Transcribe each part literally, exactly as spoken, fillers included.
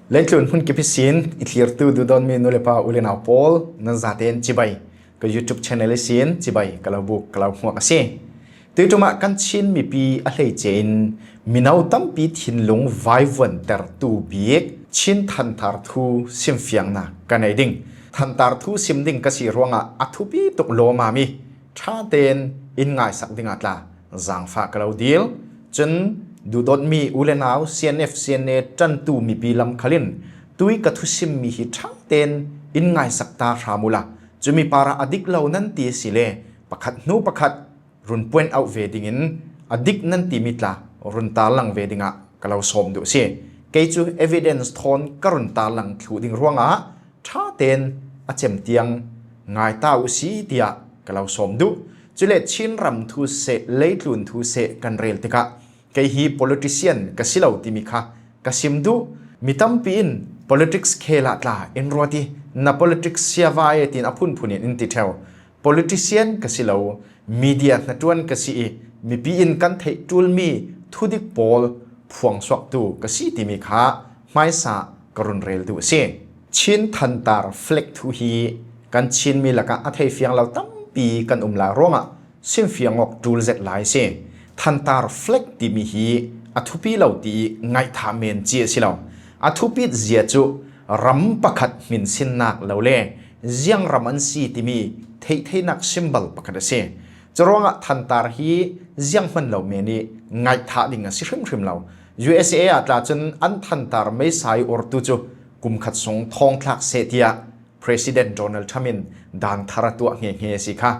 Leitlun hmun kip ihsin i thlirtu duhdawtmi nu le pa u le nau pawl, nan zaten chibai. Ka YouTube channel ihsin chibai ka lo buk, ka lo hmuak a si. Tuiṭumah kan Chin mipi a hleice in mino tampi thinlung vaivuantertu bik Chin Thantar thu simfiangna ka nei ding. Thantar thu sim ding ka si ruangah a thupi tuk lawmami ṭhaten in ngaisak dingah tla zangfah ka lo dil. Cun duhdawtmi u le nau, C N F, C N A ṭantu mipi lam khalin tui ka thusimmi hi ṭhaten in ngaisak ta hram uhla, cumi parah a dik lo nan ti asile pakhat hnu pakhat run point out ve dingin a dik nan timi tla run tarlang ve dingah ka lo sawm duh si. Kei cu evidence thawn ka run tarlang thluh ding ruangah ṭhaten a cem tiang ngai ta uh si tiah ka lo sawm duh. Cule Chin ram thu seh, leitlun thu seh kan rel tikah kei hi politician ka si lo timi kha ka sim duh. Mi tampi in politics khel ah tla in ruat i, na politics siava e tiin a phunphun in in ti ṭheu. Politician ka si lo, media hnaṭuan ka si i, mipi in kan theih ṭulmi thudik pawl phuangsuaktu ka si timi kha hmaisa ka run rel duh a si. Chin Thantar flag thu hi kan Chinmi lakah a thei fiang lo tampi kan um lai ruangah simfiang awk ṭul zet lai a si. Thantar flag timi hi a thupi lo ti i ngaihthah men ci a si lo. A thupit zia cu ram pakhat hminsinnak lo le ziang ram an si timi theihtheihnak symbol pakhat a si. Curuangah Thantar hi zianghman lo men i ngaihthah ding a si hrimhrim lo. U S A ah tla cun an Thantar meisa i ortu cu kum khat sung thawngtlak seh tiah President Donald Trump in daan thar a tuah hngehnge a si kha.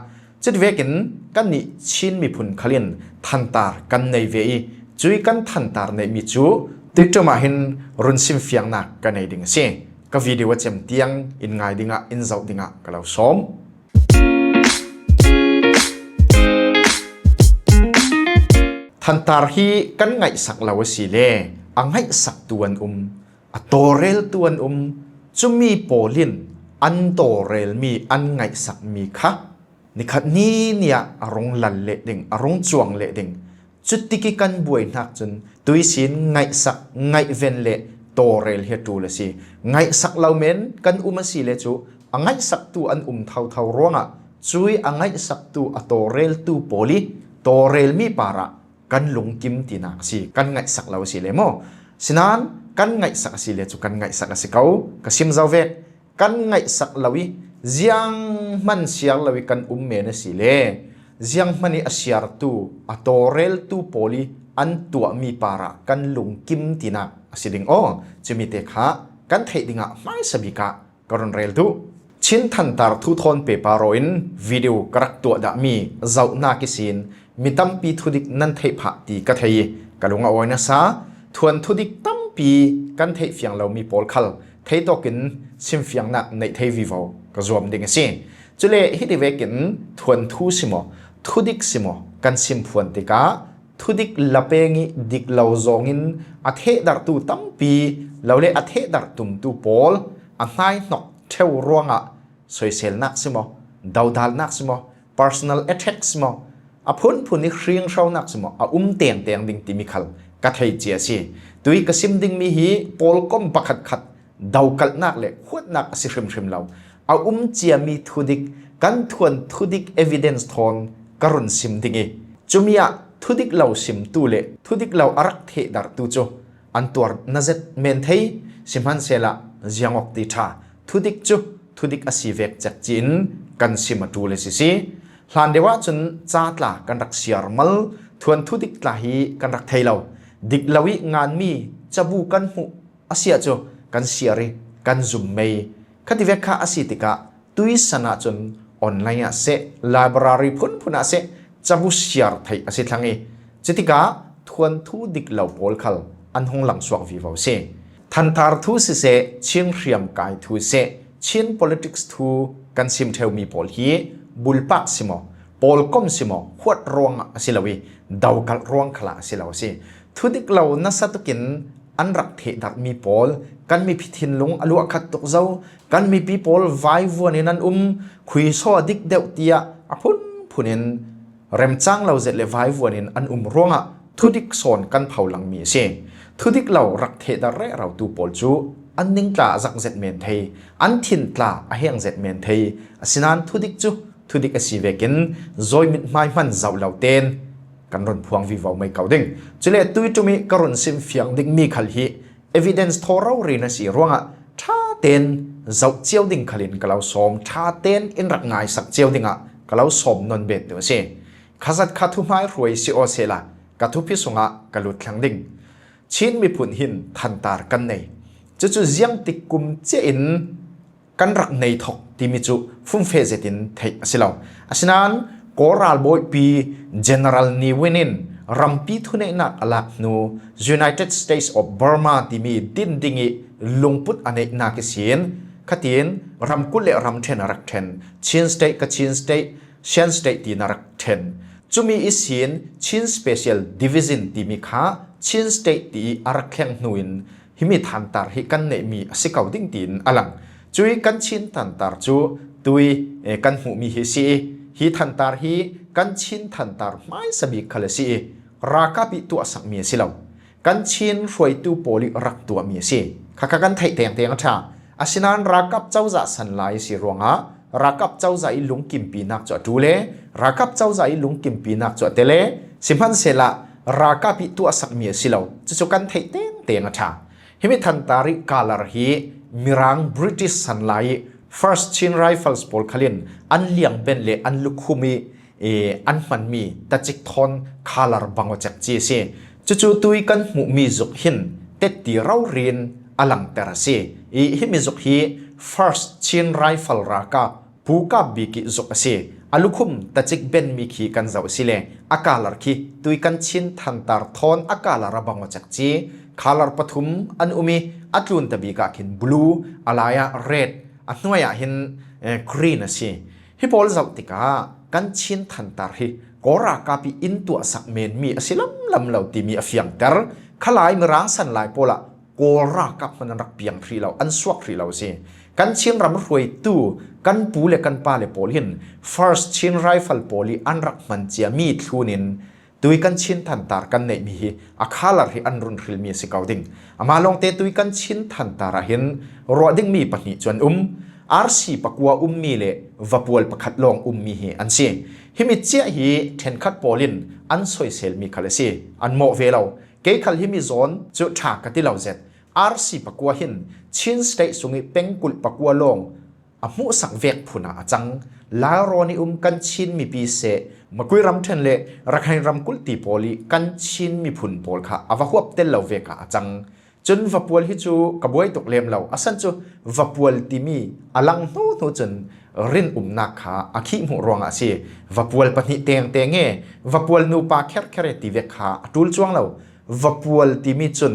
Cuti vekin kannih Chin miphun khalin Thantar kan nei ve i, cui kan Thantar neihmi cu tuiṭum ah hin run simfiangnak ka nei ding a si. Ka video a cem tiang in ngai dingah, in zoh dingah ka lo sawm. Thantar hi kan ngaihsak lo asile a ngaihsaktu an um, a tawlreltu an um. Cumi pawl in an tawlrelmi, an ngaihsakmi kha nikhat ni ni ah a rung lal leh ding, a rung cuang leh ding. Cutik i kan buaihnak cun tuisin ngaihsak, ngaihven le tawlrel hi a ṭul a si. Ngaihsak lo men kan um asile cu a ngaihsaktu an um thotho ruangah cui a ngaihsaktu, a tawlreltu pawl i tawlrelmi parah kan lungkim tinak a si, kan ngaihsak lo asile maw? Sinain kan ngaihsak asile cu kan ngaihsak a si ko, ka sim zo vek. Kan ngaihsak lo i zianghman siar lo i kan um men asile zianghman i a siartu, a tawlreltu pawl i an tuahmi parah kan lungkim tinak a si ding aw. Cumi te kha kan theih dingah hmaisa bik ah ka run rel duh. Chin Thantar thu thawn pehpar aw in video ka rak tuah dahmi zohnak ihsin mi tampi thudik nan theih phah ti ka thei i ka lung a awi nasa. Thuanthu dik tampi kan theih fiang lomi pawl khal theitawkin simfiangnak neih thei vivo ka zuam ding a si. Cule hiti vekin thuanthu si maw, thudik si maw kan sim phuan tikah thudik lapeng i dik lo zawngin a thehdarhtu tampi lo le a thehdarh tumtu pawl a hnaihnok ṭheu ruangah soiselnak si maw, dodalnak si maw, personal attack si maw, a phunphun i hringhronak si maw, a um tengteng ding timi khal ka thei cia a si. Tui ka sim dingmi hi pawlkom pakhatkhat dokalhnak le huatnak a si hrimhrim lo. A um ciami thudik, kan thuanthu dik evidence thawn ka run sim ding i, cumi ah thudik lo simtu le thudik lo a rak thehdarhtu cu an tuar na zet men thei. Sihmanhselah ziangawk ti ṭha, thudik cu thudik a si vek cek ci-in kan sim a ṭul a si si. Hlan deuh ahcun ca tla kan rak siar mal, thuanthu dik tla hi kan rak thei lo. Dik lo i nganmi cabu kan hmuh a si ahcun kan siar i kan zum mei. Khativek kha a si tikah tuisan ahcun online ah seh, library phunphun ah seh, cabu siar theih a si thlang i, cutikah thuanthu dik lo pawl khal an hung langsuak vivo si. Thantar thu siseh, Chin hriamkai thu seh, Chin politics thu kan sim ṭheumi pawl hi bulpak si maw, pawlkom si maw, huat ruang a si lo i dokalh ruang khalah a si lo a si. Thudik lo nasa tukin an rak thehdarhmi pawl, kan mipi thinlung a luahkhat tuk zo, kan mipi pawl vaivuan in an um, khuisaw a dik deuh tiah a phunphun in remcang lo zet le vaivuan in an um ruangah thudik sawn kan pholangmi a si. Thudik lo rak thehdarh rehrotu pawl cu an ning tla a zak zet men thei, an thin tla a heng zet men thei. Asinan thudik cu thudik a si vekin zawimit hmaihman zoh lo ten kan run phuang vivo mai ko ding. Cule tui ṭum i ka run sim fiang dingmi khal hi evidence thaw rori na si ruangah ṭha ten zoh cio ding khalin ka lo sawm, ṭha ten in rak ngaisak cio dingah ka lo sawm nawn bet tu a si. Khazat kha thuhmai hruai si aw sehla ka thuphi sungah ka lut thlang ding. Chin miphun hin thantar kan nei. Cucu ziangtik kum cia in kan rak nei thok timi cu fumfe zetin theih a si lo. Asinan Kawl ralbawipi General Ne Win in rampi thuneihnak a lak hnu United States of Burma timi din ding i lungput a neihnak ihsin khatin ramkulh le ramṭhen a rak ṭhen. Chin State, Kachin State, Shan State tiin a rak ṭhen. Cumi ihsin Chin Special Division timi kha Chin State ti i a rak thleng hnu in himi thantar hi kan neihmi a si ko ding tiin a lang. Cui kan Chin thantar cu tui, eh, kan hmuhmi hi si i, hi thantar hi kan Chin thantar hmaisa bik khal a si i, ralkap i tuahsakmi a si lo. Kan Chin hruaitu pawl i rak tuahmi a si. Khakha kan theih tengteng a ṭha. Asinan ralkap cozah san lai a si ruangah ralkap cozah i lungkimpinak cu a ṭul e, ralkap cozah i lungkimpinak cu a tel e, sihmanhsehlaw ralkap i tuahsakmi a si lo. Cucu kan theih tengteng a ṭha. Himi thantar i kalar hi Mirang British san lai i First Chin Rifles pawl khalin an liangben le an lukhum i, i an hmanmi tacik thawn kalar bang aw cek ci a si. Cucu tui kan hmuhmi zuk hin tetti rori in a langter a si. I himi zuk hi First Chin Rifle ralkap pukap bik i zuk a si. A lukhum tacik benmi khi kan zoh a si le a kalar khi tui kan Chin thantar thawn a kalar a bang aw cek ci. Kalar pathum an um i a tlunta bik ah khin blue, a lai ah red, a hnuai ah hin, eh, green a si. Hi pawl zoh tikah kan Chin thantar hi Kawl ralkap i in tuahsak menmi a si lamlam lo timi a fiangter. Khalai Mirang san lai pawl ah Kawl ralkap hman an rak piang hrih lo, an suak hrih lo a si. Kan Chin ram hruaitu kan pu le kan pa le pawl hin First Chin Rifle pawl i an rak hman ciami thlun in tui kan Chin thantar kan neihmi hi a kalar hi an run hrilmi a si ko ding. Amah lawngte tui kan Chin thantar ah hin ruah dingmi pahnih cu an um. R C pakua ummi le vapual pakhat lawng ummi hi an si. Himi ciah hi ṭhenkhat pawl in an soiselmi khal a si. An mawh ve lo. Kei khal himi zawn cu ṭha ka ti lo zet. R C pakua hin Chin State sung i pengkulh pakua lawng a hmuhsak vek phun ah a cang. Lairawn i um kan Chin mipi seh, Makui ramṭhen le Rakhine ramkulh ti pawl i kan Chin miphun pawl kha a va huap tel lo vek ah a cang. Cun vapual hi cu ka buai tuk lem lo. A san cu vapual timi a lang hnu hnu cun rinumnak kha a khih hmuh ruangah a si. Vapual pahnih tengteng e, vapual nupa kherkher e ti vek kha a ṭul cuang lo. Vapual timi cun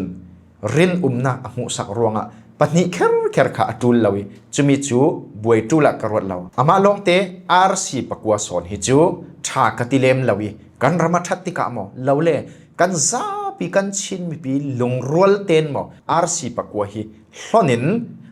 rinumnak a hmuhsak ruangah pahnih kherkher kha a ṭul lo i, cumi cu buai ṭul ah ka ruat lo. Amah lawngte R C pakua sawn hi cu ṭha ka ti lem lo i, kan ram a ṭhat tikah maw, lo le kan zapi kan Chin mipi lungrual ten maw, R C pakua hi hlon in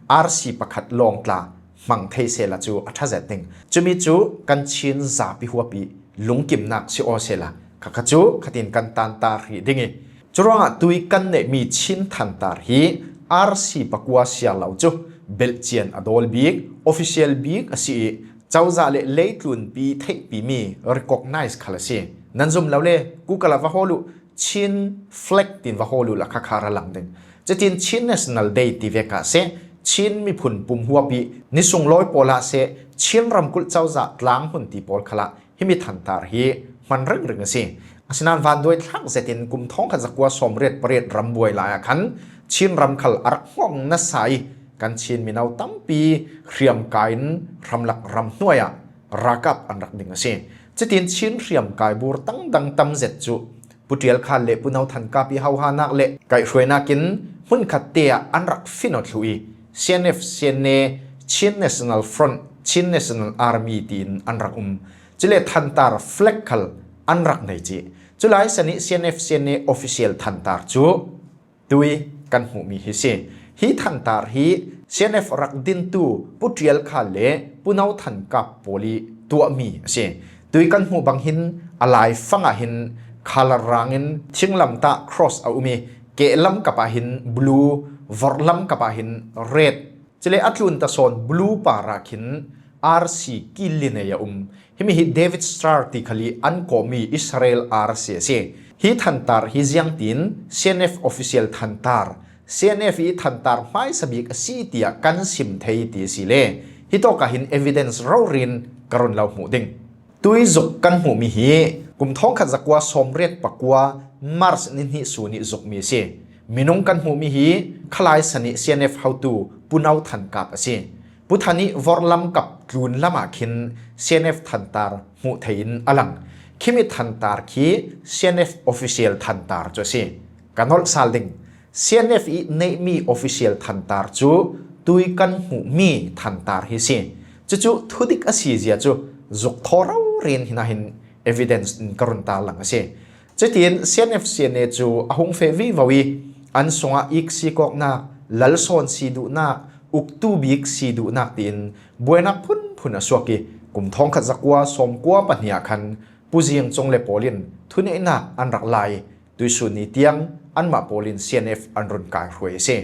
R C pakhat lawng tla hmang thei sehla cu a ṭha zet ding. Cumi cu kan Chin zapi huapi lungkimnak si aw sehla, khakha cu khatin kan tanta hrih ding i, curuangah tui kan neihmi Chin thantar hi R C pakua siar lo cu belhcian a dawl bik, official bik a si i, cozah le leitlunpi theihpimi recognize khal a si. Nan zum lo le, kukal a va hawl uh, Chin flag tin va hawl uhla khakha ra lang ding. Cutin Chin National Day ti vek ah seh, Chin miphun pum huapi, nisung lawi pawl ah seh, Chin ramkulh cozah tlang hmun ti pawl khalah himi thantar hi hman ringring a si. Asinan vanduai thlak zetin kum thawngkhat zakua sawmriat pariat ram buai lai ah khan Chin ram khal a rak hngawng nasa i kan Chin mino tampi hriamkai in hramlak ram hnuai ah ralkap an rak ding a si. Cutin Chin hriamkai bur dangdang tam zet cu Pu Ṭial Khan le Pu No Than Kap i hohanak le kaihhruainak in hmunkhat te ah an rak fin aw thluh i C N F, C N A, Chin National Front, Chin National Army tiin an rak um. Cule thantar flag khal an rak nei cih. Culai san i C N F, C N A official thantar cu tui kan hmuhmi hi si. Hi thantar hi C N F rak dintu Pu Ṭial Khan le Pu No Than Kap pawl i tuahmi a si. Tui kan hmuh bang hin a laifang ah hin khalar rang in thinglamtah cross a um i kehlam kap ah hin blue Vorhlam kap ah hin red, cule a tlunta sawn blue par ah khin R C kil li nei a um. Himi hi David Star ti khal ih an kawhmi Israel R C a si. Hi thantar hi ziangtin C N F official thantar, C N F ih thantar hmaisa bik a si tiah kan sim thei ti a si le, hitawk ah hin evidence rori in ka run lo hmuh ding. Tui zuk kan hmuhmi hi kum thawngkhat zakua sawmriat pakua March ni hnih sun ih zukmi a si. Minung kan hmuhmi hi khalai san ih C N F hotu Pu No Than Kap a si. Pu Than ih vorhlam kap tlun lamah khin C N F thantar hmuh thei in a lang. Khimi thantar khi C N F official thantar cu a si. Ka nolh sal ding. C N F ih neihmi official thantar cu tui kan hmuhmi thantar hi si. Cucu thudik a si zia cu zuk thaw rori in hinahin evidence in ka run tarlang a si. Cutin C N F C N A cu a hung feh vivo ih an sungah iksi kawknak, lalsawn si duhnak, uktu bik si duhnak tiin buainak phunphun a suak ih kum thawngkhat zakua sawmkua pahnih ah khan Pu Zing Cung le pawl in thuneihnak an rak lai. Tuihsun ni tiang anmah pawl in C N F an run kaihruai a si.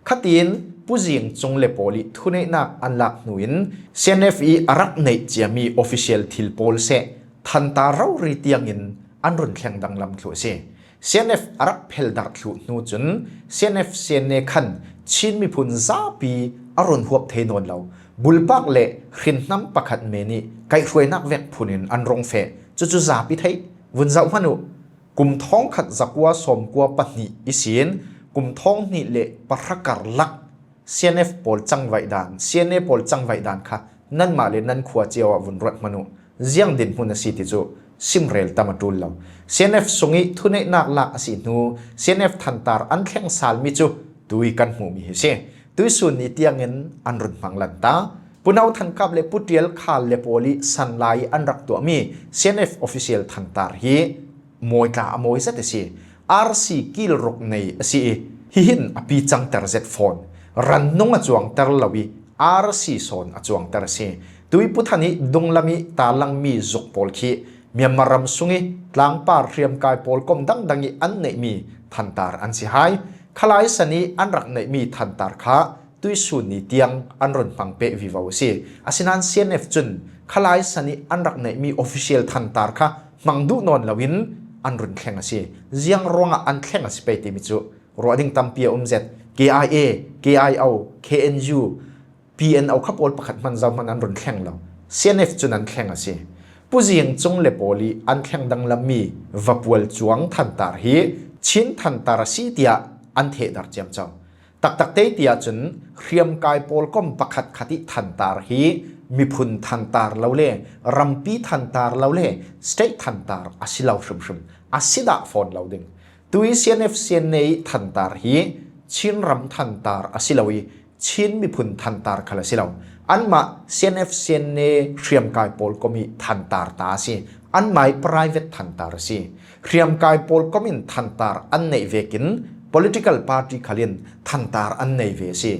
Khatin Pu Zing Cung le pawl ih thuneihnak an lak hnu in C N F ih a rak neih ciami official thil pawl seh thantar rori tiangin an run thleng danglam thluh a si. C N F a rak pheldarh thluh hnu cun C N F C N A khan Chin miphun zapi a run huap thei nawn lo. Bulpak le hrinhnam pakhat men ih kaihhruainak vek phun in an rung feh. Cucu zapi theih vun zoh hmanh uh. Kum thawngkhat zakua sawmkua pahnih ihsin kum thawng hnih le pahra karlak C N F pawl cangvaih dan, C N A pawl cangvaih dan kha nanmah le nan khua cio ah vun ruat hmanh uh. Ziang dinhmun a si ti cu simrel tam a ṭul lo. C N F sungih thuneihnak lak a si hnu C N F thantar an thleng salmi cu tui kan hmuhmi hi si. Tuihsun ni tiangin an run hmang lanta. Pu No Than Kap le Pu Ṭial Khal le pawl ih sanlai an rak tuahmi C N F official thantar hi mawi tla a mawi zet a si. R C kil ruk nei a si ih hihin a pi cangter zet fawn. Ran nung a cuangter lo ih R C sawn a cuangter a si. Tui Pu Than ih dunglam ih tarlangmi zuk pawl khi Myanmar ram sungih tlangpar hriamkai pawlkom dangdang ih an neihmi thantar an si hai. Khalai san ih an rak neihmi thantar kha tuihsun ni tiang an run hmang peh vivo a si. Asinain C N F cun khalai san ih an rak neihmi official thantar kha hmang duh nawn loin an run thleng a si. Ziang ruangah an thleng a si pei timi cu ruah ding tampi a um zet. K I A, K I O, K N U, P N O kha pawl pakhat hman zohman an run thleng lo. C N F cun an thleng a si. Pu Zing Cung le pawl ih an thleng danglammi vapual cuang thantar hi Chin thantar a si tiah an thehdarh ciamco. Taktak tei tiah cun hriamkai pawlkom pakhatkhat ih thantar hi miphun thantar lo le rampi thantar lo le state thantar a si lo hrimhrim a si dah fawn lo ding. Tui C N F C N A ih thantar hi Chin ram thantar a si lo ih Chin miphun thantar khal a si lo. Anmah C N F C N A hriamkai pawlkom ih thantar ta a si. Anmah ih private thantar a si. Hriamkai pawlkom in thantar an neih vekin political party khal in thantar an nei ve a si.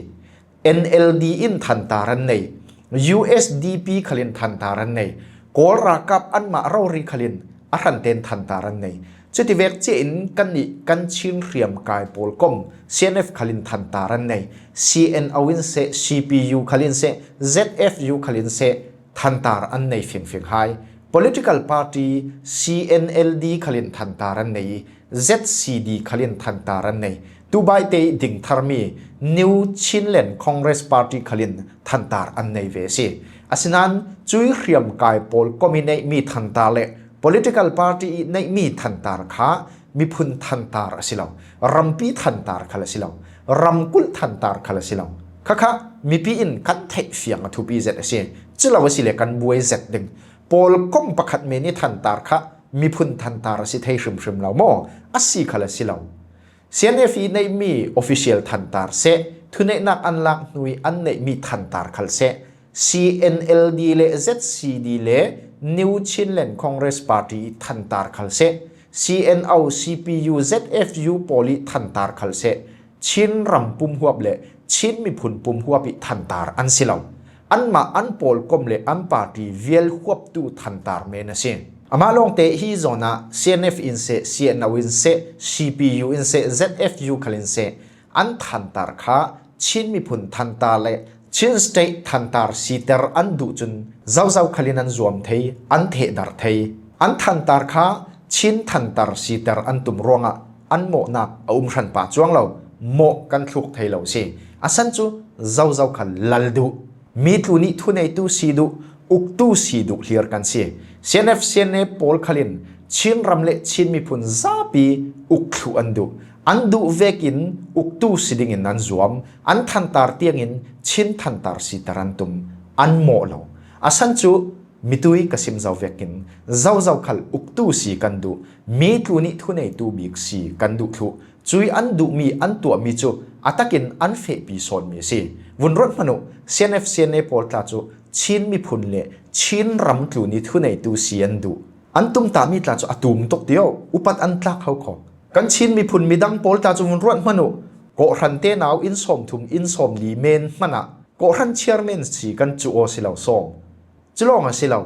N L D in thantar an nei. U S D P khal in thantar an nei. Kawl ralkap anmah rori khal in a hrantein thantar an nei. Cutivek cia in kannih kan Chin hriamkai pawlkom C N F khal in thantar an nei. C N O in seh, C P U khal in seh, Z F U khal in seh, thantar an nei fingfing hai. Political party C N L D khal in thantar an nei, Z C D khal in thantar an nei. Tubaite ih dingtharmi New Chinland Congress Party khal in thantar an nei ve a si. Asinain cui hriamkai pawlkom ih neihmi thantar le political party ih neihmi thantar kha miphun thantar a si lo, rampi thantar khal a si lo, ramkulh thantar khal a si lo. Khakha mipi in kan theih fiang a thupi zet a si. Culo a si le kan buai zet ding. Pawlkom pakhat men ih thantar kha miphun thantar a si thei hrimhrim lo maw? A si khal a si lo. C N F ih neihmi official thantar seh, thuneihnak an lak hnu ih an neihmi thantar khal seh, C N L D le Z C D le New Chinland Congress Party ih thantar khal seh, C N O, C P U, Z F U pawl ih thantar khal seh, Chin ram pumhuap le Chin miphun pumhuap ih thantar an si lo. Anmah an pawlkom le an party vial huaptu thantar men a si. Amah lawngte hi zawn ah C N F in seh, C N O in seh, C P U in seh, Z F U khal in seh, an thantar kha Chin miphun thantar le Chin State thantar siter an duh cun zozau khalin an zuam thei, an thehdarh thei. An thantar kha Chin thantar siter an tum ruangah an mawhnak a um hran pah cuang lo, mawh kan thluk thei lo si. A san cu zozau khal lal duh. Mi tlu nih thuneitu si duh, uktu si duh hlir kan si. C N F C N A pawl khalin Chin ram le Chin miphun zapi uk thluh an duh. An duh vekin uktu si dingin an zuam, an thantar tiangin Chin thantar siter an tum, an mawh lo. A san cu mitui ka sim zo vekin zozau khal uktu si kan duh, mi tlu nih thuneitu bik si kan duh thluh. Cui an duhmi, an tuahmi cu a takin an fehpi sawnmi a si. Vun ruat hmanh uh, C N F C N A pawl tla cu Chin miphun le Chin ram tlu nih thuneitu si an duh. An tumtahmi tla cu a tum tuk ti aw, upat an tlak ho kho. Kan Chin miphun midang pawl tla cu vun ruat hmanh uh, Kawhhran te nau inn sawmthum, inn sawmli men hmanh ah Kawhhran chairman si kan cuh aw si lo sawm. Culawng a si lo,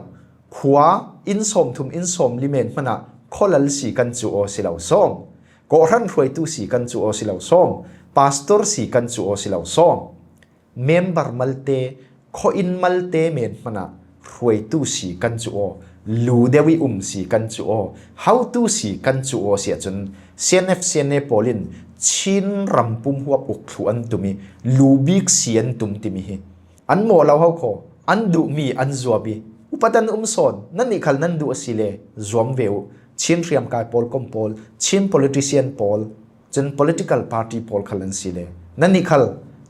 khua inn sawmthum, inn sawmli men hmanh ah khualal si kan cuh aw si lo sawm. Kawhhran hruaitu si kan cuh aw si lo sawm. Pastor si kan cuh aw si lo sawm. Member malte, khuainn malte men hmanh ah hruaitu si kan cuh aw, lu deuh i um si kan cuh aw, hotu si kan cuh aw si ahcun C N F C N A pawl in Chin ram pumhuap uk thluh an tum i, lu bik si an tum timi hi an mawh lo ho kho. An duhmi an zuam i, upat an um sawn. Nannih khal nan duh a si le zuam ve uh. Chin hriamkai pawl, kom pawl, Chin politician pawl, cun political party pawl khal an si le, nannih khal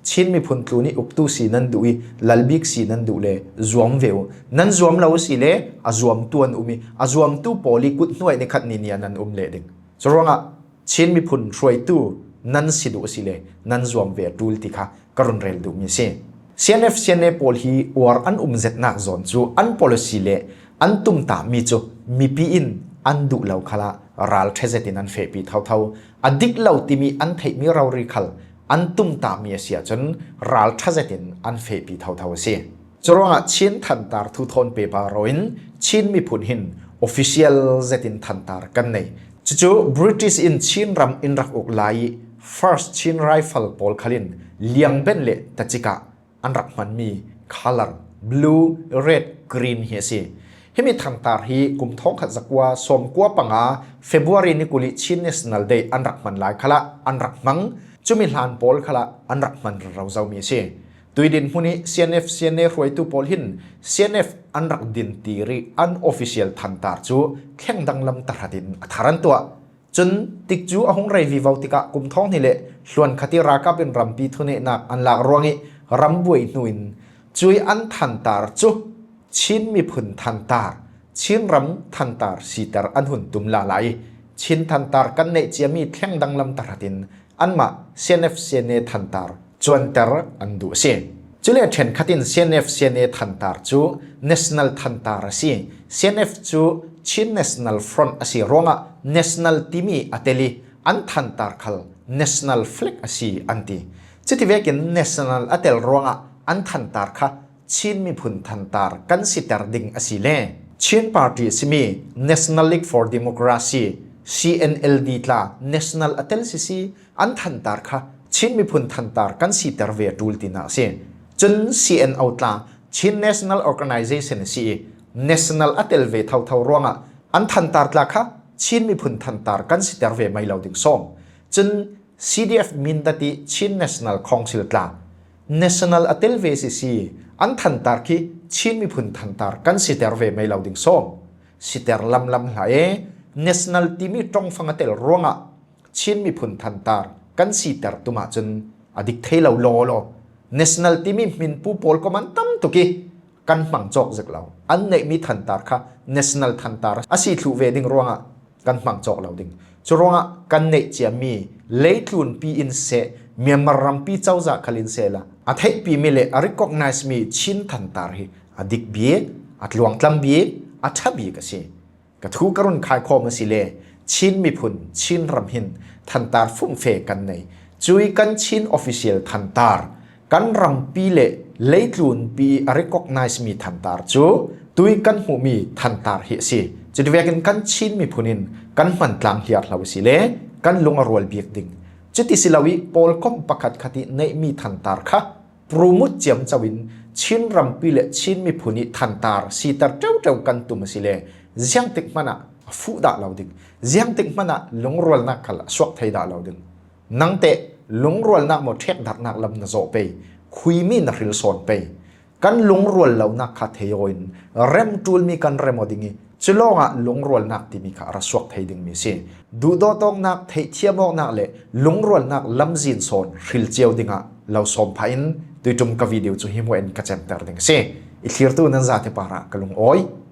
Chin miphun tlu nih uktu si nan duh i, lal bik si nan duh le zuam ve uh. Nan zuam lo a si le a zuamtu an um i, a zuamtu pawl i kut hnuai nikhat ni ni ah nan um leh ding. Curuangah Chin miphun hruaitu nan si duh a si le nan zuam ve a ṭul ti kha ka run rel duhmi a si. C N F C N A pawl hi uar an um zetnak zawn cu an policy le an tumtahmi cu mipi in an duh lo khalah ralṭha zetin an fehpi thotho. A dik lo timi an theihmi rori khal an tumtahmi a si ahcun ralṭha zetin an fehpi thotho a si. Curuangah Chin thantar thuthawn pepa ro in Chin miphun hin official zetin thantar kan nei. Cucu British in Chin ram in rak uk lai i First Chin Rifle pawl khalin liangben le tacik ah an rak hmanmi color, blue, red, green hi a si. Himi thantar hi kum thawngkhat zakua sawmkua panga February ni kul i Chin National Day an rak hman lai khalah an rak hmang. Cumi hlan pawl khalah an rak hman rero zomi a si. Tui dinhmun i C N F C N A hruaitu pawl hin C N F an rak din tir i an official thantar cu thleng danglam tahratin a thar an tuah. Cun tikcu a hung rei vivo tikah kum thawng hnih le hluan khat i ralkap in rampi thuneihnak an lak ruang i ram buai hnu in cui an thantar cu Chin miphun thantar, Chin ram thantar siter an hun tum lala i Chin thantar kan neih ciami thleng danglam tahratin anmah C N F C N A thantar cuanter an duh a si. Cule ṭhenkhat in C N F C N A thantar cu national thantar a si. C N F cu Chin National Front a si ruangah national timi a tel i an thantar khal national flag a si an ti. Cuti vekin national a tel ruangah an thantar kha Chin miphun thantar kan siter ding a si le Chin Party a simi National League for Democracy, C N L D tla national a tel sisi an thantar kha Chin miphun thantar kan siter ve a ṭul tinak a si. Cun C N O tla Chin National Organization a si i national a tel ve thotho ruangah an thantar tla kha Chin miphun thantar kan siter ve mai lo ding sawm. Cun C D F Mindat i Chin National Council tla national a tel ve sisi an thantar khi Chin miphun thantar kan siter ve mai lo ding sawm. Siter lamlam hlah e, national timi ṭongfang a tel ruangah Chin miphun thantar kan siter tum ahcun a dik thei lo lawlaw. National timi hminpu pawl kom an tam tuk i kan hmang cawk zek lo. An neihmi thantar kha national thantar a si thluh ve ding ruangah kan hmang cawk lo ding. Curuangah kan neih ciami leitlunpi in seh, Myanmar rampi cozah khal in sehla a theihpimi le a recognize mi Chin thantar hi a dik bik, a tluangtlam bik, a ṭha bik a si. Ka thu ka run khaikhawm a si le Chin miphun, Chin ram hin thantar fumfe kan nei. Cui kan Chin official thantar, kan rampi le leitlunpi a recognize mi thantar cu tui kan hmuhmi thantar hi a si. Cuti vekin kan Chin miphun in kan hman tlang hliar hlo a si le kan lung a rual bik ding. Cuti si lo ih pawlkom pakhat khat ih neihmi thantar kha promote ciamco in Chin rampi le Chin miphun ih thantar siter ṭeuṭeu kan tum a si le ziangtik hmanah a fuh dah lo ding, ziangtik hmanah lungrualnak khal a suak thei dah lo ding. Nangteh lungrualnak maw ṭhekdarhnak lam na zawh pei, khuimi na hril sawn pei. Kan lungrual lonak kha thei aw in rem ṭulmi kan rem aw ding ih, culawngah lungrualnak timi kha a ra suak thei dingmi a si. Duhdawtawknak, theihthiam awknak le lungrualnak lamzin sawn hril cio dingah lo sawm phah in, tuiṭum ka video cu hi hmuah in ka cemter ding a si. I thlirtu nan zate parah ka lungawi.